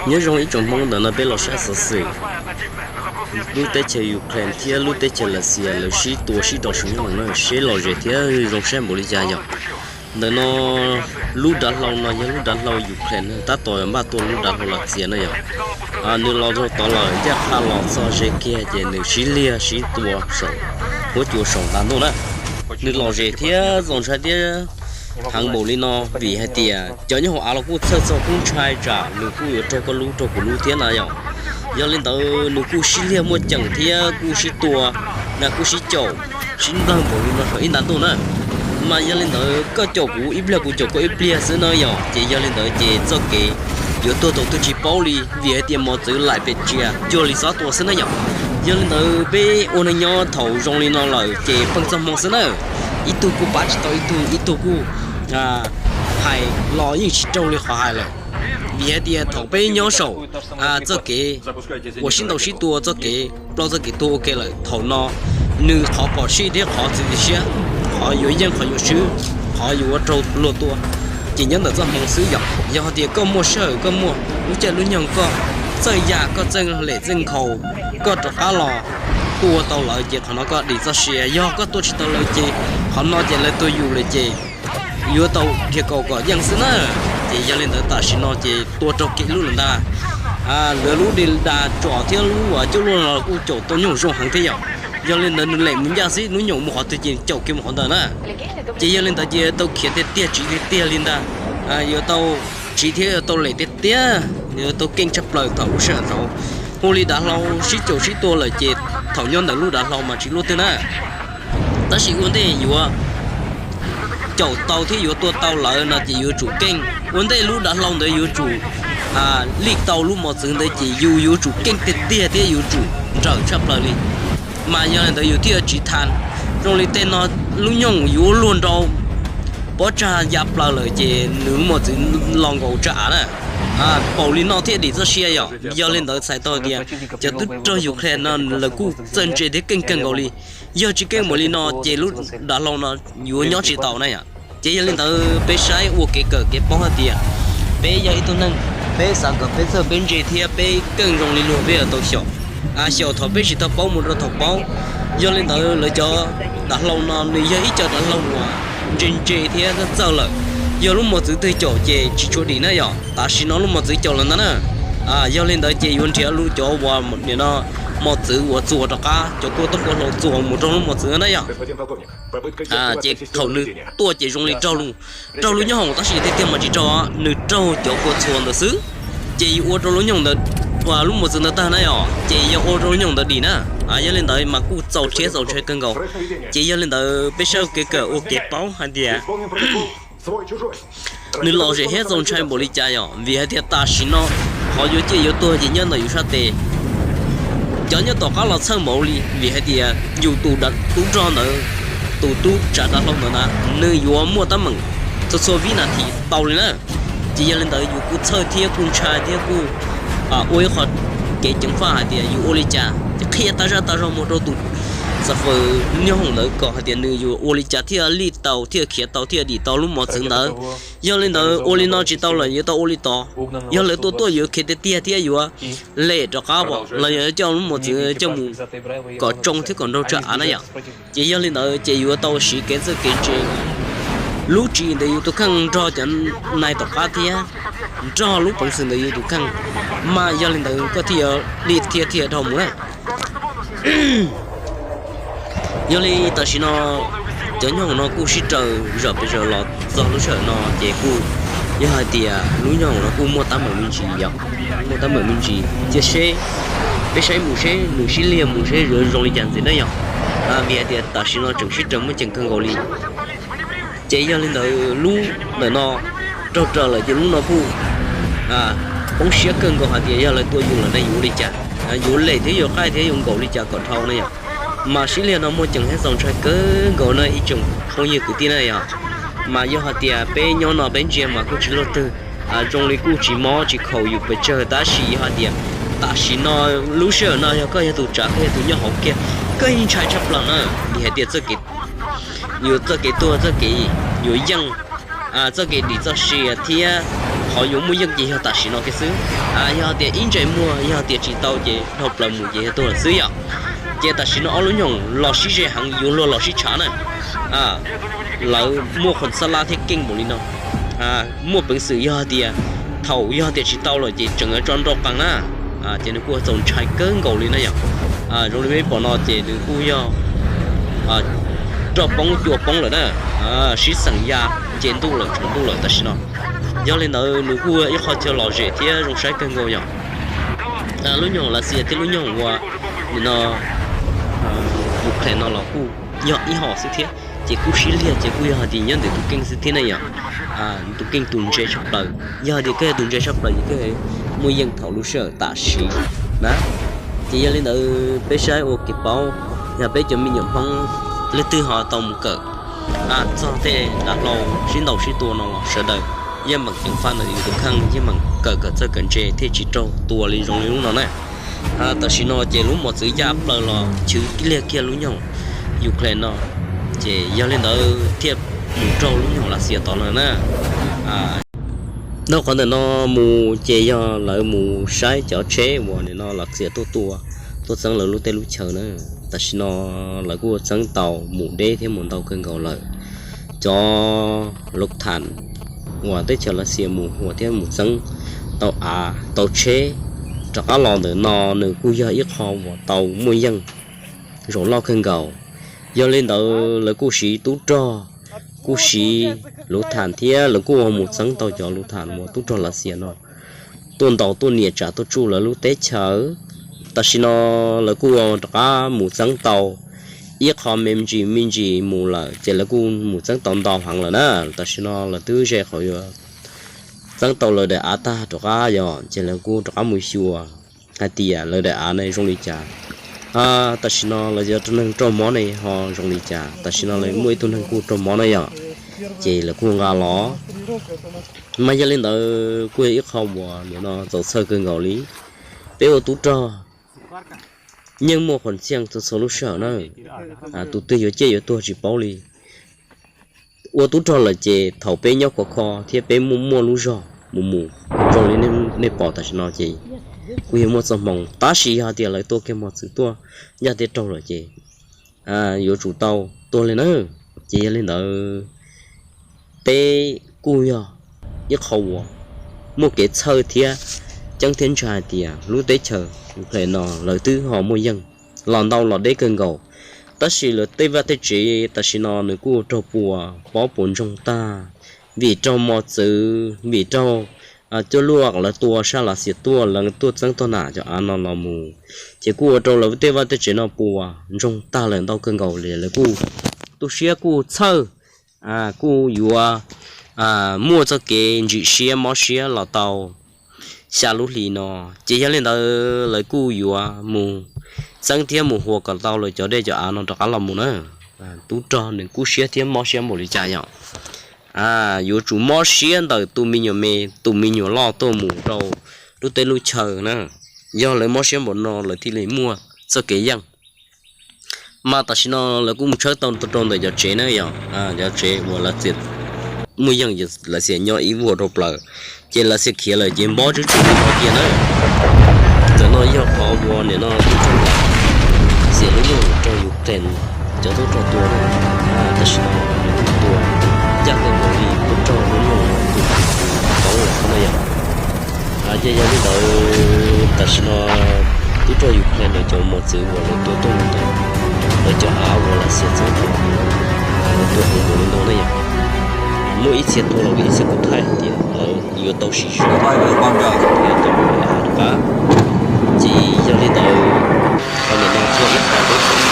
Nyob zoo ib tsoom Hmoob, ntawm no peb los saib xov xwm lub teb chaws Ukraine thiab lub teb chaws Lav Xias lawv sib tua sib nrau saum nyooj hoom na, seb lom zem thiab zoo saib npaum li cas yom. Ntawm no lub dav hlau no yog lub dav hlau Ukraine, tab tom npaj tua lub dav hlau Lav Xias na yom. Nws los rau tod lawm, ncaj qha los txog ze kiag ces nws sib liag sib tua saum huab cua saum ntag ntuj na. Nws lom zem thiab txaus ntshai thiab heev npaum li no vim hais tias cov nyob hauv av los kuj txhawj txog kub ntshai tsam nws kuj yuav raug koj lub raug kuv lub thiab na yom. Yog li ntawd nws kuj sib liag muaj ceem thiab kuj sib tua, na kuj sib caum, sib ntawg npaum li no saum ib nta ntuj na. Mas yog li ntawd koj caum kuv ib pliag kuv caum koj ib pliag xwb na yom, ces yog li ntawd ces txoj kev yuav tuag thaum twg tsis paub li vim hais tias mos txwv laim pem tsias cuag li xob tua xwb na yom. Yog li ntawd peb ua neej nyob thaum zoo li no lawm ces pheej txoj hmoo xwb na, ib tug kuj pab tsis tau ib tug, ib tug kuj hais los yeej tsis raug li qhov hais lawm. Vim hais tias thaum peb nyob saum txoj kev uas sib ntaus sib tua, txoj kev ploj txoj kev tuag ua ke lawm, thaum no nws qhov phom sij thiab qhov txiav txim siab, qhov yuav yeej qhov yuav swb, qhov yuav ua raug luag tua, ces nyob ntawm txoj hmoo xwb yom. Yog hais tias koj muaj sij hawm, koj muaj lub caij lub nyoog, koj txawj ya, koj txawj lem txawj nkhaus, koj rov qab los tua tau lawv ces qhov no koj dim txoj sia. Yog koj tua tsis tau lawv ces qhov no ces lawv tua yus lawm ces yuav tau dhia kaus kom yeej xwb na. Ces yog li ntawd tam sim no ces tua raug kev lub lawm ntag. Lawv lub de da tsom thiab lub uas cuaj luaj no kuj caum tau nyooj zoo heev thiab yom. Yog li ntawd nws lem mus ncaj xwb, lub nyoog mus qhov twg ces caum kiag mus qhov ntawd na. Ces yog li ntawd ces tau khiav tiag tiag, tsiv tiag tiag li ntag. Yuav tau tsiv thiab yuav tau lem tiag tiag, yuav tau keej tshaj plaws thaum lub sij hawm thaum hu li dav hlau sib caum sib tua lawm ces thaum nyob ntawm lub dav hlau mas tsis luaj twg na. Tab sis ua ntej yuav caum tau thiab yuav tua tau lawv no ces yuav tsum keej. Ua ntej lub dav hlau ntawd yuav tsum lij tau lub mos txwv ntawd ces yus yuav tsum keej tiag tiag thiab yuav tsum nrawm tshaj plaws li. Mas yog li ntawd yus thiaj yuav tsiv tha. Zoo li tej no lub nyoog yuav luag nrau pob tsag ya plaws lawm ces nws lub mos txwv los nkaus tsag av na. Npaum li no thiaj dim txoj sia yom. Yog li ntawd txhais tau tias cov tub rog Ukraine no lawv kuj txawj ntse thiab keej kawg nkaus li. Yog tsis keej npaum li no ces lub dav hlau no yuav nyob tsis tau na yom. Ces yog li ntawd peb saib ua kev kawm kev paub hais tias peb yog ib tug neeg, peb xav kom peb txawj peb ntse thiab peb keej zoo li luag peb yuav tau xyaum, xyaum thaum peb tsis tau paub mus rau thaum paub. Yog li ntawd lawv cov dav hlau no nws yog ib co dav hlau uas ntse ntse thiab txawj txawj lawm. Yog lub mos txwv twg caum ces tsis tshua dim na yom. Tam sim no lub mos txwv caum lawm ntag na. Yog li ntawd ces yuav nrhiav lub cov uas nim no mos txwv uas txuas rov qab cov kua toob kua hlau txuas mus raug lub mos txwv na yom. Ces thaum nws tuaj ces zoo li raug lub, raug lub nyob hoom tab sis tiag tiag mas tsis raug, nws raug cov kua txhuas ntawd xwb. Ces yus ua rau lub nyoog ntawd, lub mos txwv ntawd tag na yom, ces yog ua rau lub nyoog ntawd dim na. Yog li ntawd mas kuj txaus rhiab txaus ntshai kawg nkaus. Ces yog li ntawd peb saib ua kev kawm ua kev paub hais tias nws lom zem thiab txaus ntshai npaum li cas yom, vim hais tias tam sim no qhov yuav ciaj yuav tuag ces nyob ntawm yus sab tes. Cov nyob tom qab los txhawj npaum li vim hais tias yus tus tub rog ntawd, tus tub tsav dav hlau ntawd na, nws yuav muaj teeb meem txhua txhua vib nas this tau li na. Ces yog li ntawd yus kuj txhawj thiab kuj ntshai thiab kuj ua ib qho kev ceev faj hais tias yus ua li cas qhia tag zaj tag zog mus rau tus xam fawm nyob hoom ntawd kom hais tias nws yuav ua li cas thiaj li tau thiaj khiav tau thiaj dim tau lub mos txwv ntawd. Yog li ntawd ua li no tsis tau lawm yuav tau ua li tod. Yog lawv tua tuaj yuav khiav tiag tiag thiab yuav lem rov qab los yog coj lub mos txwv coj mus kom tsoo thiab kom nraug tsag av na yom. Ces yog li ntawd ces yuav tau siv kev txawj kev ntse, lub tswv yim ntawm yus tus kheej nrog cov nais tom qab thiab nrog lub peev xwm ntawm yus tus kheej, mas yog li ntawd koj thiaj yuav dim thiaj thiaj dhau mus na. Yog li tam sim no cov nyob hoom no kuj sib raws zom pes zaws los txog lub sij hawm no ces kuj yog hais tias lub nyob hoom no kuj muaj teeb meem me ntsis yom, muaj teeb meem me ntsis. Cia seb, peb saib mus seb nws sib liag mus seb yuav zoo li cas ntxiv na yom. Vim hais tias tam sim no tseem sib raws muaj ceem kawg nkaus li. Ces yog li ntawd lub ntawm no raug raws lawm ces lub no kuj poob siab kawg nkaus hais tias yog lawv tua yus lawm na yuav ua li cas, yuav lem thiab yuav qaij thiab yuav nkaum li cas kom dhau na yom. Mas sib liag no muaj ceem thiab txaus ntshai kawg nkaus na ib tsoom phooj ywg kwv tij na yom. Mas yog hais tias peb nyob no peb ntsia mas kuj tsis luaj twg, zoo li kuj tsis mob tsis khaum yus pes tsawg tab sis yog hais tias tam sim no lub sij hawm no yog koj yog tus tsav koj yog tus nyob hauv kiag, koj yeej ntshai tshaj plaws na. Vim hais tias txoj kev, yus txoj kev tuag txoj kev yuav yeej, txoj kev dim txoj sia thiab Qhov yuav muaj yeej ces yog tam sim no kiag xwb. Yog tias ib ntsais muag yog tias tsis tau ces dhau plaws mus ces yog tuag lawm xwb yom. Ces tam sim no ob lub nyoog los sib ze heev, yuav luag los sib tshav na. Lawv muaj qhov xab lab thiab keej npaum li no. Muaj peev xwm yog tias thaum yog tias tsis tau lawm ces tseem yuav tso nrau qees na. Ces nws kuj txaus ntshai kawg nkaus li na yom. Zoo li peb pom no ces nws kuj yog roj poob cua poob lawm na, sib xeem ya nce ntuj lawm tshav ntuj lawm tam sim no. Yog li ntawd nws kuj ib qho chaw lom zem thiab zoo saib kawg nkaus yom. Lub nyoog Lav Xias thiab lub nyoog ua nim no Ukraine no los kuj yog ib hom xwb thiab, ces kuj sib liag ces kuj yog hais tias nyob ntawm tus keej xwb thiab ne yom. Tus keej tus ntse tshaj plaws, yog hais tias koj yog tus ntse tshaj plaws ces koj muaj yeej thaum lub sij hawm tam sim na. Ces yog li ntawd peb saib ua kev paub, yog peb cov me nyuam Hmoob leej twg ho tau mus kawm txog tej dav hlau sib ntaus sib tua no los sawv daws yeej meem ceev faj ntawm yus tus kheej, yeej meem kawm kawm txawj kawm ntse thiaj tsis raug tua li zoo li lub no na. Tam sim no ces lub mos txwv ya plaws los chwv liag kiag lub nyoog Ukraine no, ces yog li ntawd thiaj mus raug lub nyoog Lav Xias tod lawm na. Dhau qhov ntawm no mus ces yog lawv mus saib cov tsheb uas nim no Lav Xias tuaj tua, tuaj txeeb lawv lub teb lub chaw na. Tam sim no lawv kuj txeeb tau mus deb thiab mus ntau kawg nkaus lawm. Cov lub tham uas teb chaws Lav Xias mus huam thiab mus txeeb tau av tau tsheb rov qab los ntawm no, nws kuj yog ib qho uas tau muaj yeej zaum loj kawg nkaus. Yog li ntawd lawv kuj siv tub rog, kuj siv lub tham thiab lawv kuj ua mus txeeb tau cov lub tham uas tub rog Lav Xias no tuaj ntaus tuaj nias tsam tuaj tsuj lawv lub teb chaws. Tam sim no lawv kuj ua rov qab mus txeeb tau ib qho me ntsis me ntsis mus lawm ces lawv kuj mus txeeb tau ntau heev lawm na. Tam sim no lawv twb ze qhov yuav txeeb tau lawv daim av tag rov qab yom, ces lawv kuj rov qab mus xyuas hais tias lawv daim av ne zoo li cas. Tam sim no lawv cov neeg raug mob ne ho zoo li cas, tam sim no lawv muaj ib tug neeg kuj raug mob na yom, ces lawv kuj nqa los. Mas yog li ntawd kuj yog ib qho uas nim no txaus txhawj kawg nkaus li. Peb ua tub rog yeej muaj qhuas ntxhiaj txhua txhua lub sij hawm na. Tus twg yuav ciaj yuav tuag tsis paub li. Ua tub rog lawm ces thaum peb nyob khov kho thiab peb muaj muaj lub zog mus mus zoo li nej pom tam sim no ces kuj yog muaj txoj hmoo, tab sis yog tias lawv tua kiag mos txwv tuaj ncaj thiab raug lawm ces yuav tsum tau tuag li na. Ces yog li ntawd peb kuj yog ib qho uas muaj kev txhawj thiab ceeb thiab ntshai hais tias lub teb chaws Ukraine no lawv twb ho muaj yeej los ntau los deb kawg nkaus, tab sis lawv tej vaj tej tsev tam sim no nws kuj raug puas pob puas ntsoog tag, vim raug mos txwv, vim raug cuaj luaj lawv tua sab Lav Xias tuaj, lawv tuaj txeeb tog nam cov av no los mus, ces kuj ua rau lawv tej vaj tej tsev no puas ntsoog tag lawm ntau kawg nkaus li. Lawv kuj tu siab kuj txhawj, kuj yuav muaj txoj kev ntsim siab mob siab los tau xya lub hli no. Ces yog li ntawd lawv kuj yuav mus txeeb thiab mus huas kom tau lawv cov dej cov av no rov qab los mus na. Tub rog nws kub siab thiab mob siab npaum li cas yom. Yuav tsum mob siab ntawm tus me nyuam me, tus me nyuam loj tuaj mus rau lub teb lub chaw na. Yog lawv mob siab npaum no lawv thiaj li muaj txoj kev yeej. Mas tam sim no lawv kuj mus tshawb tau rau ntawm cov tsev na yom, cov tsev uas Lav Xias muaj yeej, Lav Xias nyob ib vuag rau plaws, ces Lav Xias khiav lawm ces npob tswb tsuas li no tiag na. Ntawm no yog qhov uas nim no tub rog Lav Xias lub nyoog rau Ukraine cov tub rog tua na. Tam sim no nws kuj tua ncaj kawg nkaus li tub rog lub nyoog tus paub lawm no yom. Ces yog li ntawd tam sim no tub rog Ukraine lawv cov mos txwv uas lawv tua tuaj ntawm lawv cov av uas Lav Xias txeeb tuaj, lawv tua heev npaum li no na yom. Muaj ib txhia tuag los ib txhia kuj thaij hais tias lawv yuav tau sim zog, yuav tau mus av rov qab. Ces yog li ntawd, qhov ntawm no txhua ib qho peb pom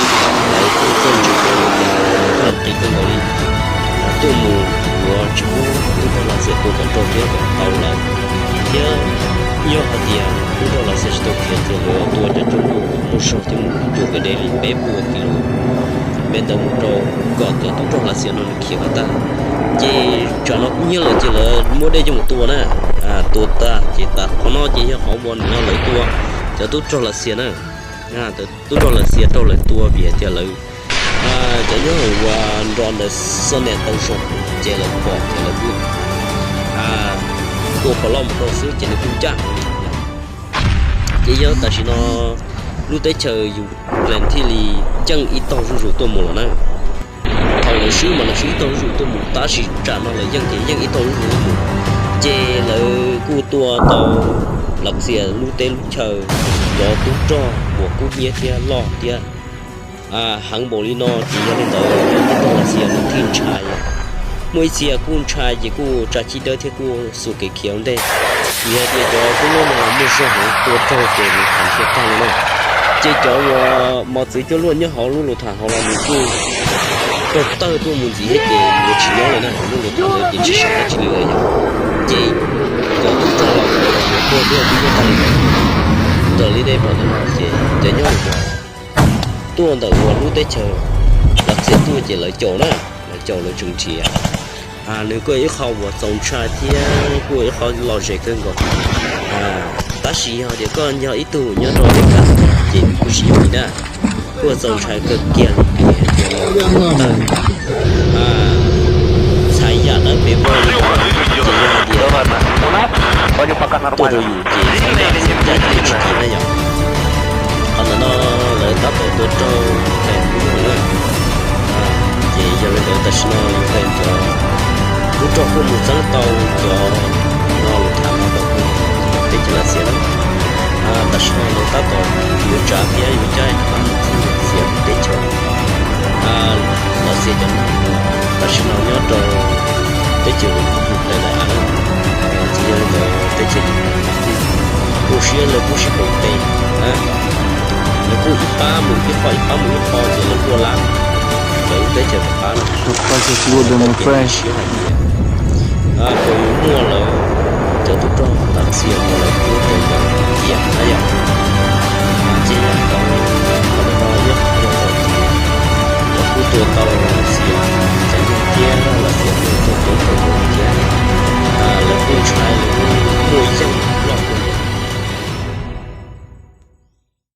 lawv kuj txawj ntse kawg nkaus li, txawj ntse kawg nkaus li, tuaj mus yuav tsis pub tub rog Lav Xias tua kom raug thiab kom tau lawv. Thiab yog hais tias tub rog Lav Xias tsis tau khiav ces lawv yuav tua cov cuaj luaj muaj zog thiab mus cuag kev deb li peb puas kis lus me ntawd mus rau kom cov tub rog Lav Xias no nws khiav kom tag. Ces tsam no kub hnyiab lawm ces lawv muab dej coj mus tua na, tua tag ces tas qhov no ces yog qhov uas nim no lawv tua cov tub rog Lav Xias na. Tub rog Lav Xias raug lawv tua vim hais tias lawv cov nyob hauv uas nrog ntawd xoj niam tau zoo, ces lawv pom ces lawv kuj tua pov loj mus rau xwb ces nws kuj ncaj heev li. Ces yog tam sim no lub teb chaws Ukraine thiaj li yeej ib tog zuj zus tuaj mus lawm na. Thaum lawv swb mas lawv swb ib tog zuj zus tuaj mus, tab sis tsam no lawv yeej ces yeej ib tog zuj zus tuaj mus. Ces lawv kuj tua tau Lav Xias lub teb lub chaw cov tub rog uas kub hnyiab thiab loj thiab heev npaum li no ces yog li ntawd cov tub rog Lav Xias nws thiaj ntshai. Muaj ib txhia kuj ntshai ces kuj tsa chij dawb thiab kuj xuas kev khiav ua ntej. Vim hais tias cov tub rog no muaj zog heev, tua raug ces nws tham thiaj tag li na. Ces cov uas mos txwv cuaj luaj nyob hauv lub lus tham hauv los nws kuj raug tawg tuaj mus ntxiv thiab ces yuav tsis nyob li na, lub lus tham ntawd ces tsis sawv dab tsi li lawm yom. Ces cov tub rog los yuav tuag thiab twb nyob tag li ntawd. Raws li nej pom ntawm no ces cov nyob uas tuaj ntawm uas lub teb chaws Lav Xias tuaj ces lawv caum na, lawv caum lawv tseem nrhiav. Nws kuj yog ib qho uas txaus ntshai thiab kuj yog ib qho lom zem kawg nkaus. Tab sis yog tias koj yog ib tug nyob rau Amelikas ces nws kuj tsis yog li na. Kuj txaus ntshai kawg kiag li vim hais tias los tawg, txhais yam dawb paug li no, ces yog hais tias tuaj rau yus ces txhais yam txias ncaj ces tsis kis na yom. Qhov ntawm no lawv tab tom tua raug Ukraine lub nroog na. Ces yog li ntawd tam sim no Ukraine cov tub rog kuj mus txeeb tau cov no lus tham no rau teb chaws Lav Xias na. Tam sim no lawv tab tom yuav tsav thiab yuav caij rov qab mus txog Lav Xias teb chaws. Lav Xias cov tam sim no nyob rau teb chaws Ukraine na. Ces yog li ntawd teb chaws Ukraine kuj siab lawv kuj sib koom tes na. Lawv kuj ib pab mus ib qho ib pab mus ib qho ces lawv kuj lab lawv lub teb chaws rov qab na. Siab hais tias puas yuav muaj lawv cov tub rog Lav Xias uas lawv kuj tua tau cia na yom. Ces yog li ntawd qhov ntawm no yog qhov yog tias lawv kuj tua tau